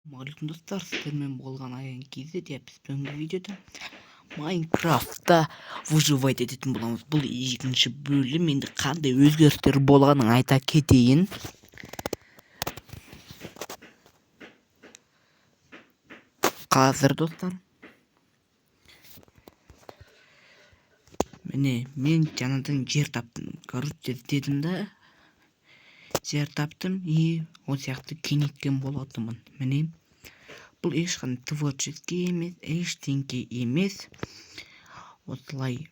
Ассалаумағалейкум, достар! Сіздермен болған Аян KZ. Иә, біз бүгінгі видеода Майнкрафтта выживать ететін боламыз. Бұл екінші бөлім. Енді қандай өзгерістер болғанын айта кетейін. Қазір, достар, міне, мен жаңадан жер таптым. Короче, іздедім да, жер таптым и ол сияқты кеңейткен болатынмын. Міне, бұл ешқандай творческий емес, ештеңке емес, осылай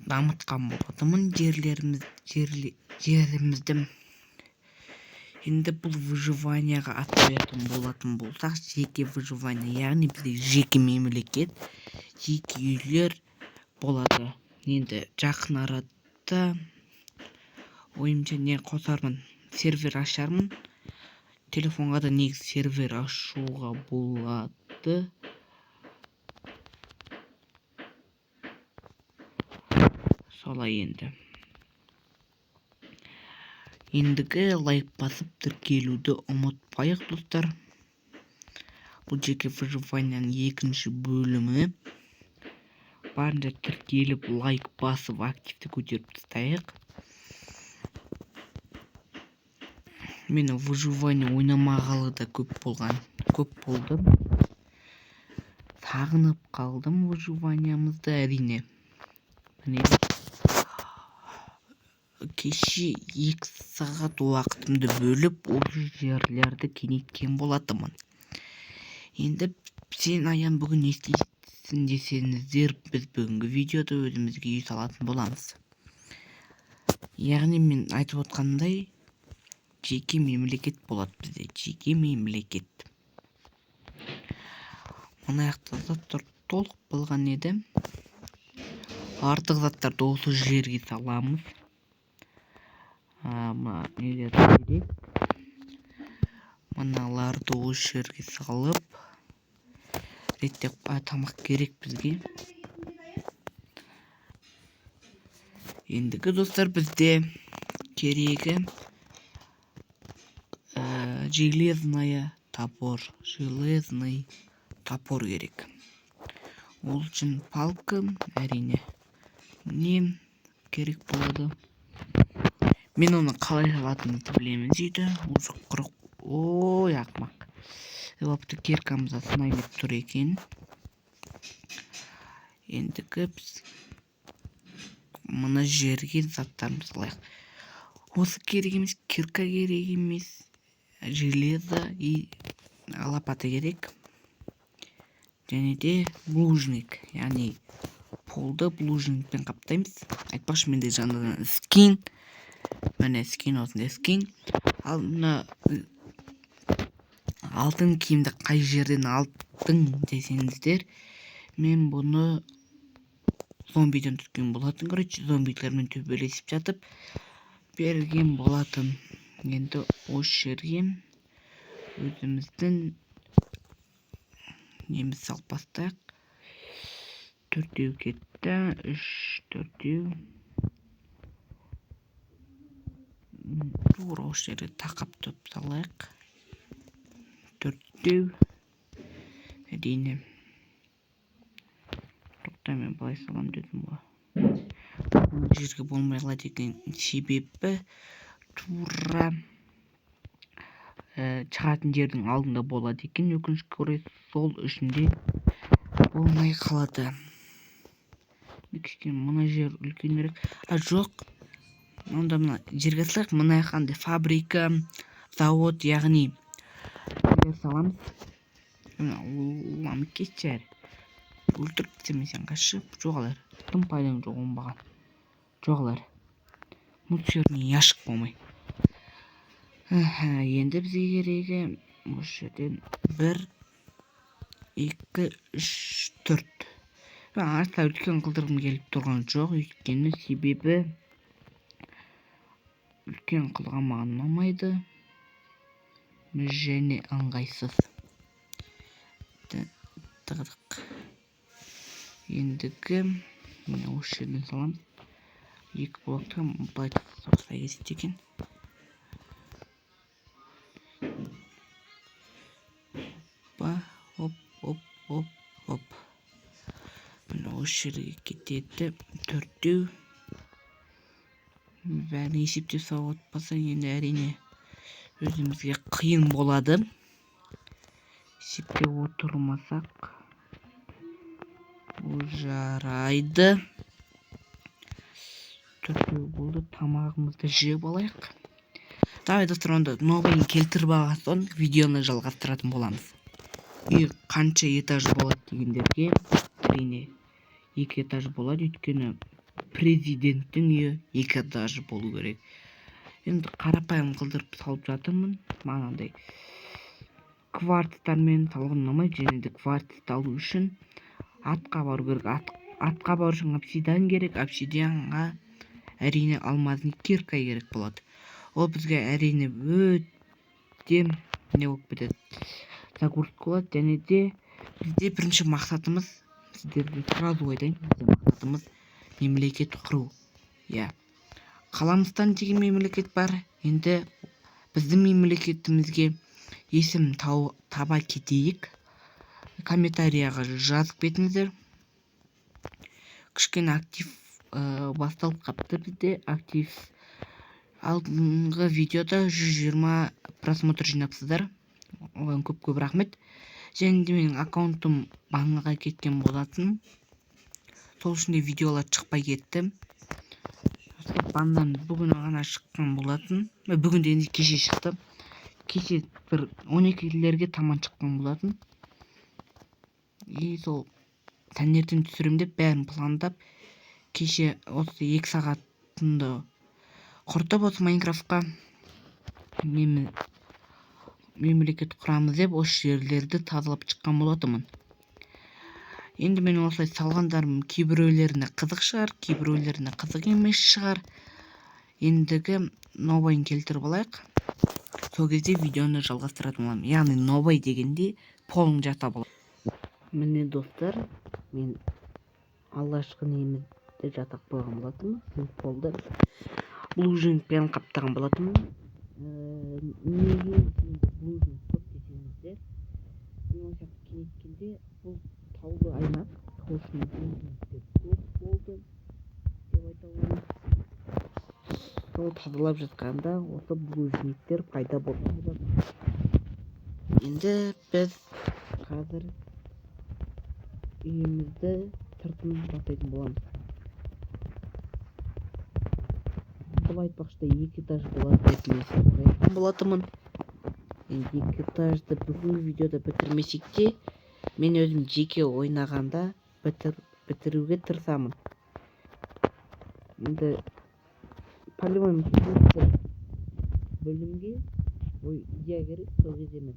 дамытқан болатынмын жерлеріміз, жерімізді. Енді бұл выживанияға ат қоятын болатын болсақ, жеке выживание, яғни бізде жеке мемлекет, жеке үйлер болады. Енді жақын арада, ойымша, не қосармын, сервер ашармын. Телефонға да негізі сервер ашуға болады. Солай. Енді ендігі лайк басып, тіркелуді ұмытпайық, достар. Бұл жеке выживанияның екінші бөлімі. Барынша тіркеліп, лайк басып, активті көтеріп тастайық. Мен выживание ойнамағалы да көп болған, көп болды. Сағынып қалдым выживаниямызды, әрине. Міне, кеше 2 сағат уақытымды бөліп, осы жерлерді кеңейткен болатынмын. Енді сен, Аян, бүгін не істейсің десеңіздер, біз бүгінгі видеода өзімізге үй салатын боламыз. Яғни мен айтып отқанымдай, жеке мемлекет болады бізде, жеке мемлекет. Мына жақта заттар толық болған еді. Артық заттарды осы жерге саламыз. Мына нелер керек, мыналарды осы жерге салып, реттеп. Тамақ керек бізге. Ендігі, достар, бізде керегі железная топор, железный топор керек. Ол үшін палка, әрине, не керек болады. Мен оны қалай салатынымды білемін дейді уже. Қырық, ой, ақымақ бопты. Киркамыз да сынай беріп тұр екен. Ендігі біз мына жерге заттарымызды салайық. Осы керек емес, кирка керек емес, железо и лопата керек және де булыжник, яғни полды булыжникпен қаптаймыз. Айтпақшы, менде жаңадан скин, міне, скин, осындай скин. Ал мына алтын киімді қай жерден алдың десеңіздер, мен бұны зомбиден түскен болатын. Короче, зомбилермен төбелесіп жатып берген болатын. Енді осы жерге өзіміздің неміз салып бастайық. Төртеу кетті, үш, төртеу. Тура осы жерге тақап тұрып салайық. Төртеу, әрине. Тоқта, мен былай саламын дедім ғой. Мына жерге болмай қалады екен, себебі тура шығатын жердің алдында болады екен, өкінішке орай. Сол үшін де болмай қалады. Кішкене мына жер үлкенірек. А, жоқ, онда мына жерге салайық. Мына қандай фабрика, завод, яғни саламыз. Мына кетші әрі, өлтіріп тастаймын сені. Қашып жоғал әрі, тым пайдаң жоқ, оңбаған, жоғал әрі, мусорный ящик болмай. Енді бізге керегі осы жерден бір, екі, үш, төрт. Аса үлкен қылдырғым келіп тұрған жоқ, өйткені себебі үлкен қылған маған ұнамайды және ыңғайсыз. Тығдық. Ендігі міне, осы жерден саламыз. Екі блокты былай осылай кетеді екен. Оп, оп, оп. Міне, осы жерге кетеді төртеу. Бәрін есептеп салып отпаса, енді әрине өзімізге қиын болады. Есептеп отырмасақ, ол жарайды. Төртеу болды, тамағымызды жеп алайық. Давай, достар, онда новыйын келтіріп алған соң видеоны жалғастыратын боламыз. Үй қанша этаж болады дегендерге, әрине 2 этаж болады, өйткені президенттің үйі 2 этаж болу керек. Енді қарапайым қылдырып салып жатырмын. Мынандай кварцтармен салған ұнамайды, және де кварцты алу үшін атқа бару керек. Атқа бару үшін обсидиан керек. Обсидианға әрине алмазный кирка керек болады. Ол бізге әрине өте не болып кетеді, загрузка болады. Және де бізде бірінші мақсатымыз, сіздерге сразу айтайын, бізде мақсатымыз мемлекет құру. Иә, Қаламыстан деген мемлекет бар. Енді біздің мемлекетімізге есім таба кетейік. Комментарияға жазып кетіңіздер. Кішкене актив, басталып қапты бізде актив. Алдыңғы видеода 120 просмотр жинапсыздар. Оған көп-көп рахмет. Және де менің аккаунтым банға кеткен болатын. Сол үшін де видеолар шықпай кетті. Сол баннан бүгін ғана шыққан болатын. Бүгін де енді кеше шықты. Кеше бір он екілерге таман шыққан болатын. И сол таңертең түсірем деп бәрін пландап, кеше осы 2 сағатымды құртып осы Майнкрафтқа мемлекет құрамыз деп осы жерлерді тазалап шыққан болатынмын. Енді мен осылай салғандарым кейбіреулеріне қызық шығар, кейбіреулеріне қызық емес шығар. Ендігі нобайын келтіріп алайық. Сол кезде видеоны жалғастыратын боламын. Яғни нобай дегенде полын жасап аламын. Міне достар, мен алғашқы немізді жасап қойған болатынмын. Бұл полды булыжникпен қаптаған болатынмын. Неге булыжник көп десеңіздер, мен осы жақты кеңейткенде бұл таулы аймақ, сол үшін булыжниктер көп болды деп айта аламын. Сол тазалап жатқанда осы булыжниктер пайда болған болатын. Енді біз қазір үйімізді сыртын жасайтын боламыз. Бұл айтпақшы 2 этаж болады деп мен сіздерге айтқан болатынмын. Енді 2 этажды бүгінгі видеода бітірмесек те, мен өзім жеке ойнағанда бітіруге тырысамын. Енді по-любому келесі бөлімге ой идея керек, сол кезде мен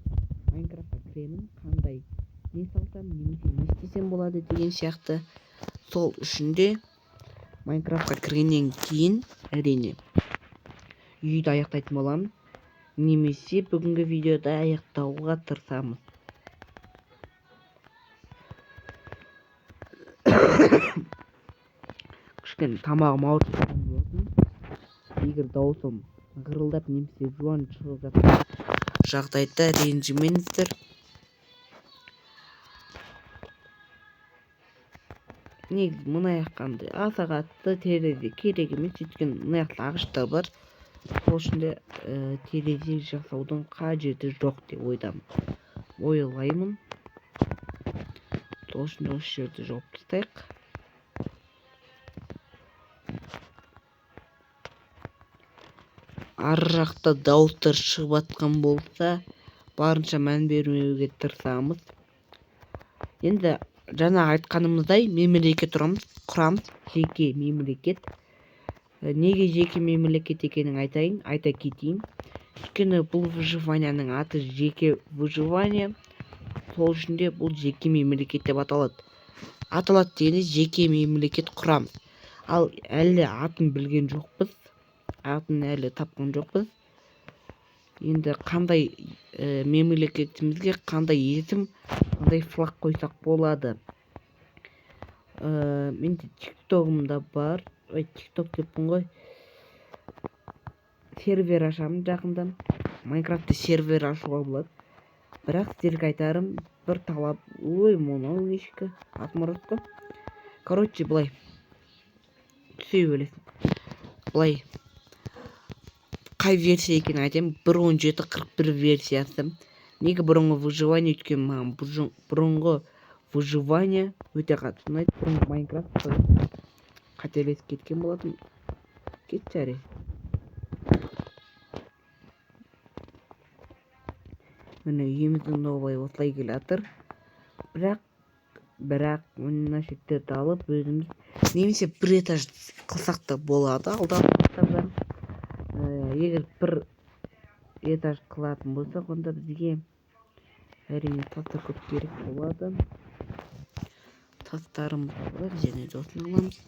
Майнкрафтқа кіремін, қандай не салсам немесе не істесем болады деген сияқты. Сол үшін де Майнкрафтқа кіргеннен кейін әрине үйді аяқтайтын боламын, немесе бүгінгі видеода аяқтауға тырысамыз. Кішкене тамағым ауырып қалған болатын. Егер дауысым ғырылдап немесе жуан шығып жатқан жағдайда ренжімеңіздер. Негізі мына жаққандай аса қатты терезе керек емес, өйткені мына жақта ағаштар бар. Сол үшін де, терезе жасаудың қажеті жоқ деп ойлаймын. Сол үшін осы жерді жауып тастайық. Ар жақта дауыстар шығып жатқан болса, барынша мән бермеуге тырысамыз. Енді жаңа айтқанымыздай мемлекет құрамыз, жеке мемлекет. Неге жеке мемлекет екенін айта кетейін. Өйткені бұл выживанияның аты жеке выживание. Сол үшін де бұл жеке мемлекет деп аталады. Аталады дегенде жеке мемлекет құрамыз. Ал әлі атын білген жоқпыз. Атын әлі тапқан жоқпыз. Енді қандай, мемлекетімізге қандай есім, қандай флаг қойсақ болады. Менде тиктогымда бар. Ой, тикток деппін ғой. Сервер ашамын жақында. Майнкрафтта сервер ашуға болады. Бірақ сіздерге айтарым бір талап. Ой, мынау нешкі отморозка. Короче, былай түсе бересің. Былай қай версия екенін айтайын. 1.17.41 версиясы. Неге бұрынғы выживание? Өйткені маған бұрынғы выживание өте қатты ұнайды. Бұрынғы Майнкрафт қателесіп кеткен болатын. Кетші әрі. Міне, үйіміздің новый осылай келе жатыр. Бірақ мына шеттерді алып өзіміз немесе бір этаж қылсақ та болады алдағы уақыттарда. Егер бір этаж қылатын болсақ, онда бізге әрине тастар көп керек болады. Тастарымызды алайық және де осыны аламыз.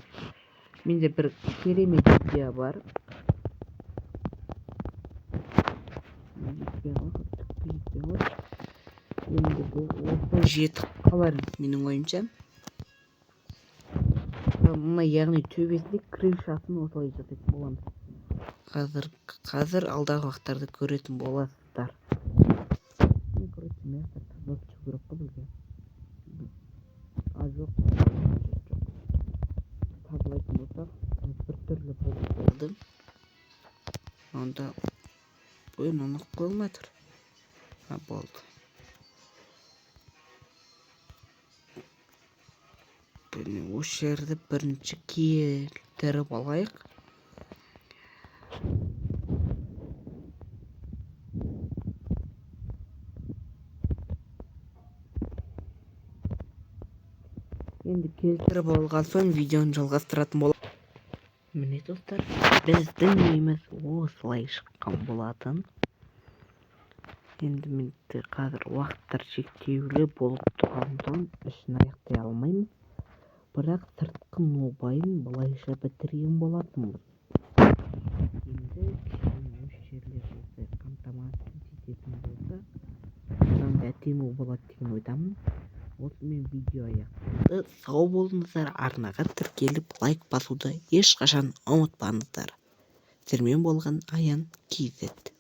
Менде бір керемет идея бар. Жетпей қалды, түкке жетпей қалды. Енді бұл осылай жетіп қалар менің ойымша. Мына, яғни төбесінде крышасын осылай жасайтын боламыз. Қазір алдағы уақыттарда көретін боласыздар. Короче, мына жақта тазалап шығу керек қой бізге. А, жоқ, жоқ. Тазалайтын болсақ, біртүрлі болып қалды. Онда ой, мынаны қойылмай тұр. А, болды. Міне, осы жерді бірінші келтіріп алайық. Енді келтіріп алған соң видеоны жалғастыратын боламын. Міне, достар, біздің үйіміз осылай шыққан болатын. Енді менде қазір уақыттар шектеулі болып тұрған соң ішін аяқтай алмаймыз. Бірақ сыртқы нобайын былайша бітірген болатынбыз. Енді кішкене осы жерлерді осылай қамтамасыз ететін болсақ, одан да әдемі болады деген ойдамын. Осымен видео аяқталды. Сау болыңыздар, арнаға тіркеліп лайк басуды ешқашан ұмытпаңыздар. Сіздермен болған Аян KZ.